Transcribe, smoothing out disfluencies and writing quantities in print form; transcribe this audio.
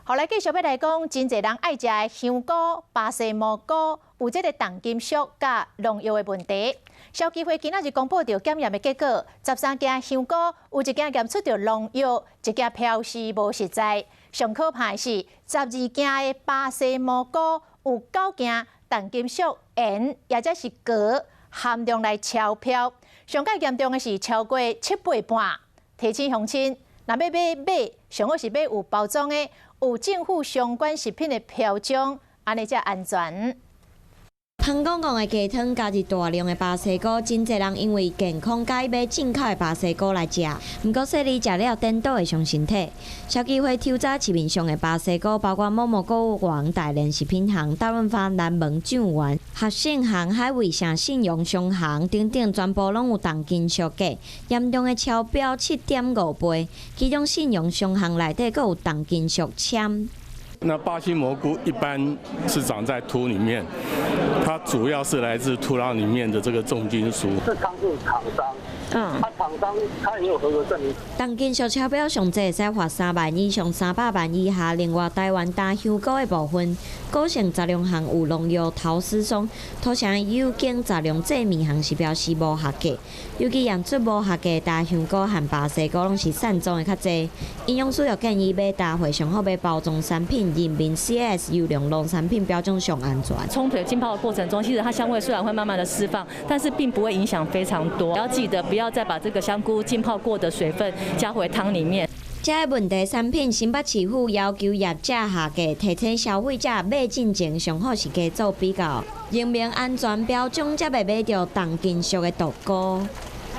予來繼續欲來講，真濟人愛食的香菇、巴西蘑菇有這个重金屬佮農藥的問題。消基會今仔日公布著檢驗的結果，13件香菇有一件檢出著農藥，一件標示無實在。上可怕的是，12件的巴西蘑菇有九件重金屬鉛，抑者是鎘含量來超標。上蓋嚴重的是超過七倍半。提醒鄉親，若欲買米，上好是買有包裝的，有政府相關食品的標章，按呢才安全。湯公公的雞湯加入大量的巴西菇，真濟人因為健康佮意買進口的巴西菇來食。毋過細膩食了顛倒會傷身體。消基會抽查市面上的巴西菇，包括某某菇王、大連食品行、大潤發南門醬園、合盛行、海味城信用商行等等，全部攏有重金屬鎘，嚴重的超標7.5倍。其中信用商行內底閣有重金屬鉛。那巴西蘑菇一般是長在土裡面，它主要是來自土壤裡面的這個重金屬。是倉是廠商，他廠商他也有合格證明。重金屬超標上濟會使罰3萬以上300萬以下。另外，台灣大香菇的部分，古成雜糧項有農藥陶斯酸，土城有機雜糧製麵項是標示無合格。尤其驗出無合格的大香菇和巴西菇攏是散裝的較濟。營養師又建議買大貨上好買包裝產品，認明 CAS 優良農產品標準上安全。沖水浸泡的過程中，其實它香味雖然會慢慢的釋放，但是並不會影響非常多。要記得不要再把這個香菇浸泡過的水分加回湯裡面。這个問題產品，新北市府要求業者下架，提醒消費者買進前上好是加做比較，認明安全標準，才袂買著重金屬的毒菇。